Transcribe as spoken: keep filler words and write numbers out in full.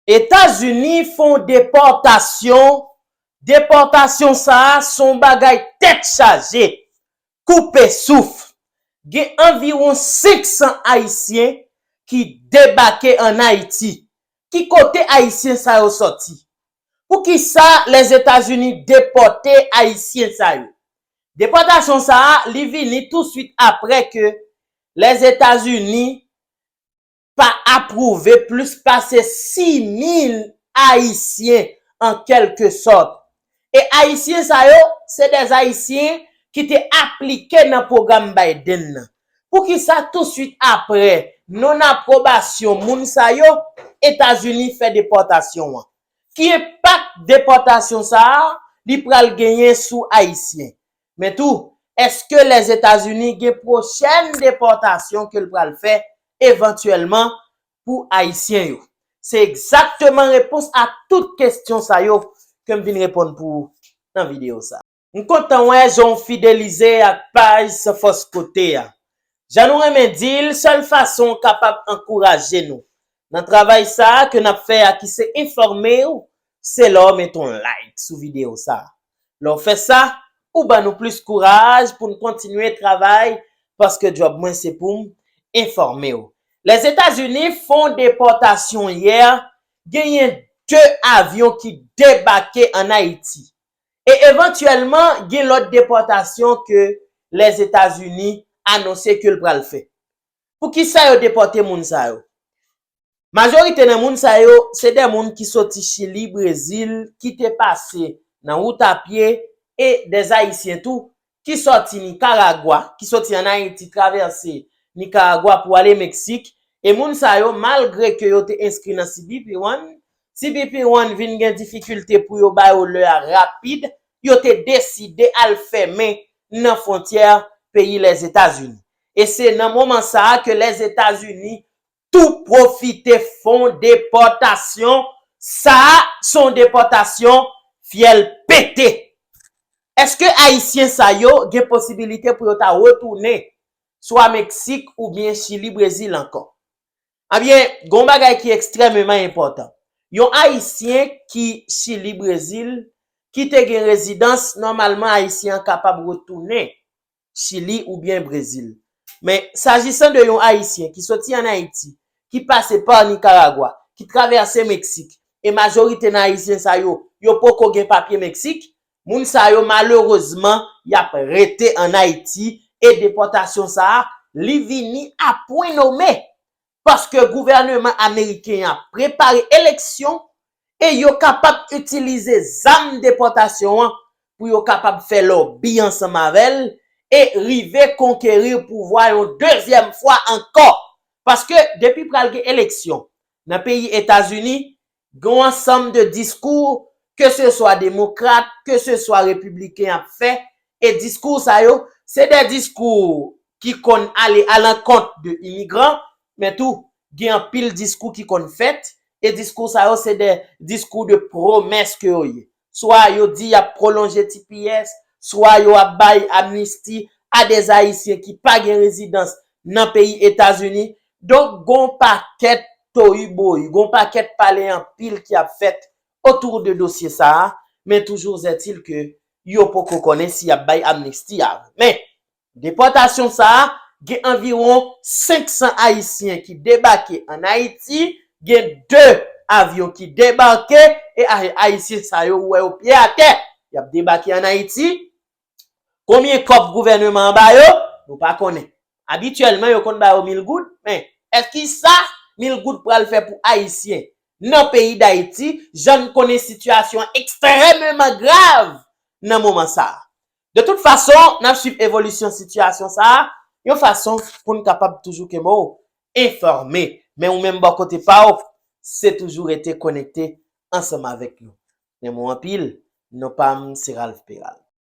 Etazini fè yon depòtasyon. Depòtasyon sa a se yon bagay tèt chaje, koupe souf. Gen anviwon senk san Ayisyen ki debake ann Ayiti. Ki kote Ayisyen sa yo sòti? Poukisa Lèzetazini depòte Ayisyen sa yo? Depòtasyon sa a, li vini touswit apre ke Lèzetazini pa apwouve plis pase sis mil Ayisyen an kèlke sòt. E Ayisyen sa yo, se dè Ayisyen ki te aplike nan pwogram Biden nan. Poukisa touswit apre non-apwobasyon moun sa yo, Etazini fè depòtasyon an? Ki enpak depòtasyon sa a li pral genyen sou Ayisyen? Men tou, èske Lèzetazini gen pwochèn depòtasyon ke l pral fè evantyèlman pou Ayisyen yo? Se egzakteman repons a tout kesyon sa yo ke m vin reponn pou ou nan videyo sa. M kontan wè jan w fidelize ak paj San Fòs Kote a. Jan nou renmen di l, sèl fason w kapab ankouraje nou nan travay sa a ke n ap fè a, ki se enfòme w, se lè w mete yon like sou videyo sa a. Lè w fè sa, ou ban nou plis kouraj pou n kontinye travay, paske djòb mwen se pou m enfòme w. Lèzetazini fè yon depòtasyon yè, genyen de avyon ki debake ann Ayiti. E evantyèlman, gen lòt depòtasyon ke Lèzetazini anonse ke l pral fè. Poukisa yo depòte moun sa yo? Majorite nan moun sa yo, se de moun ki soti Chili, Brezil, ki te pase nan wout a pye, e de Ayisyen tou, ki sòti Nikaragwa, ki sòti ann Ayiti, travèse Nikaragwa pou ale Meksik. E moun sa yo, malgre ke yo te enskri nan C B P One, C B P One vin gen difikilte pou yo ba yo lè a rapid, yo te deside al fèmen nan fwontyè peyi Lèzetazini. E se nan moman sa a ke Lèzetazini tou pwofite fè yon depòtasyon. Sa a se yon depòtasyon fyèl pete. Èske Ayisyen sa yo gen posibilite pou yo ta retounen swa Meksik oubyen Chili, Brezil ankò? Ebyen, gen yon bagay ki ekstrèmeman enpòtan. Yon Ayisyen ki Chili, Brezil, ki te gen rezidans, nòmalman Ayisyen an kapab retounen Chili oubyen Brezil. Men, sajisan de yon Ayisyen ki soti ann Ayiti, ki pase pa Nikaragwa, ki travèse Meksik, e majorite nan Ayisyen sa yo, yo poko gen papye Meksik, moun sa yo, malerezman, y ap rete ann Ayiti, e depòtasyon sa a, li vini a pwen nome. Paske gouvèneman ameriken an ap prepare eleksyon e yo kapab itilize zam depòtasyon an pou yo kapab fè lòbi ansanm avè l e rive konkeri pouvwa yon dezyèm fwa ankò. Paske depi pral gen eleksyon nan peyi Etazini, gen yon ansanm de diskou, ke se swa demokrat, ke se swa repibliken ap fè, e diskou sa yo, se de diskou ki konn ale alankont de imigran, men tou, gen anpil diskou ki konn fèt, e diskou sa yo, se de diskou de pwomès ke yo ye. Swa yo di y ap pwolonje T P S, swa yo ap bay amnisti a de Ayisyen ki pa gen rezidans nan peyi Etazini. Donk, gon pakèt toyiboyi, gon pakèt pale anpil ki ap fèt otou de dosye sa a, men toujou ètil ke yo poko konnen si y ap bay amnisti a. Men, depòtasyon sa a, gen anviwon senk san Ayisyen ki debake ann Ayiti, gen de avyon ki debake, e a-, Ayisyen sa yo, ou wè yo pye atè, y ap debake ann Ayiti. Konbyen kòb gouvèneman an ba yo? Nou pa konnen. Abityèlman, yo konn ba yo mil goud, men èske sa mil goud pral fè pou Ayisyen nan peyi Dayiti, jan n konnen sitiyasyon an ekstrèmeman grav nan moman sa a? De tout fason, n ap swiv evolisyon sitiyasyon sa a, yon fason pou n kapab toujou kenbe w enfòme. Men ou menm bò kote pa w, se toujou rete konekte ansanm avèk nou. Renmen w anpil, non pa m se Ralph Peral.